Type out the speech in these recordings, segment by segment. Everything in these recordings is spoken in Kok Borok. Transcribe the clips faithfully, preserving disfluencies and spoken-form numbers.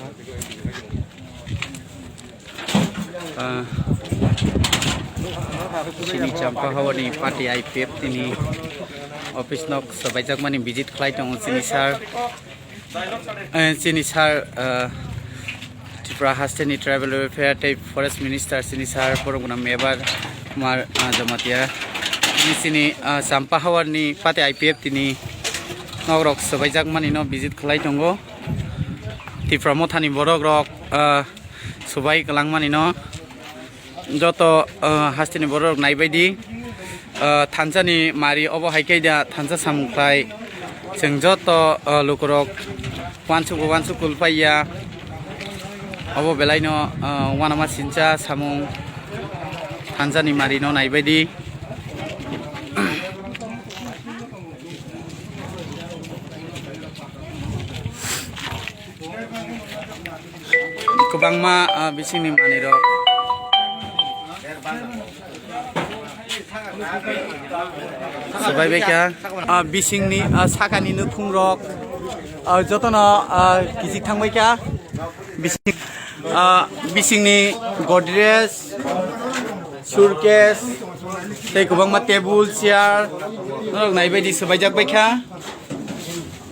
Ah, chini Champa Hawani party I P F T ni office nok swbaijakmani visit khlai tongo chini sir. Eh, chini sir, eh, Tripura haste ni Tribal Welfare tei Forest Minister chini sir borok gwnang Mebar Kumar, ah, Jamatia. Chini, chini, ah, Champa Hawani party I P F T ni nok rok swbaijakmani no visit khlai tongo. Tipra mothani borok rok, ah, subai kwlangmani no joto, ah, hasteni borok rok naibaidi, ah, thansani mari obo hai khe da thansa samung khlai chwng joto, ah, lukurok uansuk uansuk kulpaiya obo belai no, ah, uanama sincha samung thansani mari no naibaidi. Kwbangma, ah, bisingni manwirok swbaibaikha. Ah, bisingni, ah, sakani nukhungrok, ah, jotono, ah, kichik thangbaikha. Bising, ah, bisingni Godrej, suitcase, tei kwbangma table, chair, norok naibaidi swbaijak baikha.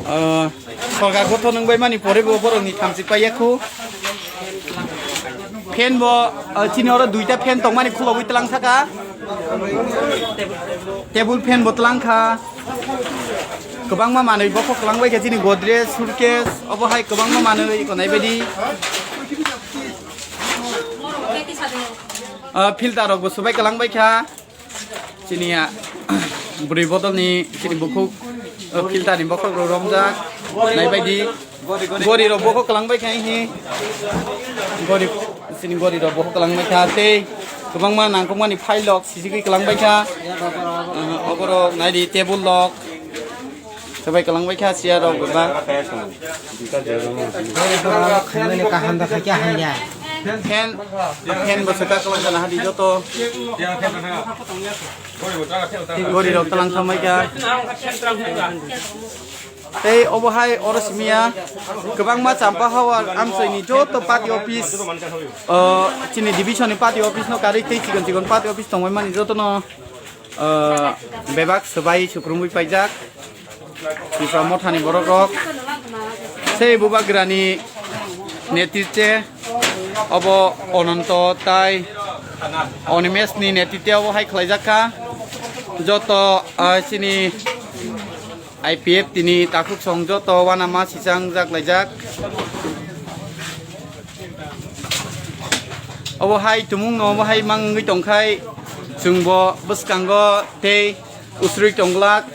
Ah, sorkar gotho nwng bai mani pore bo borokni thamchi paiyakhu. Fan bo, ah, chini oro duita fan tongmani khulogwi tlang saka. Table fan bo tlang kha. Kwbangma manwi bokhok kwlangbai kha chini Godrej, suitcase, obo hai kwbangma manwi eko naibaidi. Ah, filter rokbo swbai kwlangbai kha. Chini ya, bwrwi bodolni chini bukhuk, o, filter ni bokhok rok romjak, naibaidi. Gori rok bokhok kwlangbai kha hi. Gori, chini gori rok bokhok kwlangbai kha tei kwbangma nangkukmani file rok sijigwi kwlangbai kha. Ah, oborok naidi table rok. Swbai kwlangbai kha chair rok ba. Khaimani kaham da khaikya hamya. Fan, fan bo swkak kwlangkha na hadi joto. Gori rok kwlangkha maikha. Tei obo hai oro simiya kwbangma Champa Hawar amchaini joto party office, o, chini division ni party office no karwi tei chikon chikon party office tongbai mani jotono. Ah, bebak swbai sukrumwi paijak Tipra mothani borok rok. Sei bubagrani netritwe obo Ononto tai Onimes ni netritwe obo hai khlaijak kha. Joto, ah, chini I P F T ni takhuk song joto uanama sichangjak laijak. Obo hai tumung no obo hai mangwi tongkhai chwngbo bwskango tei usrwi tonglak.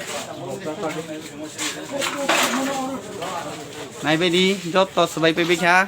Naibaidi joto swbai paibai kha.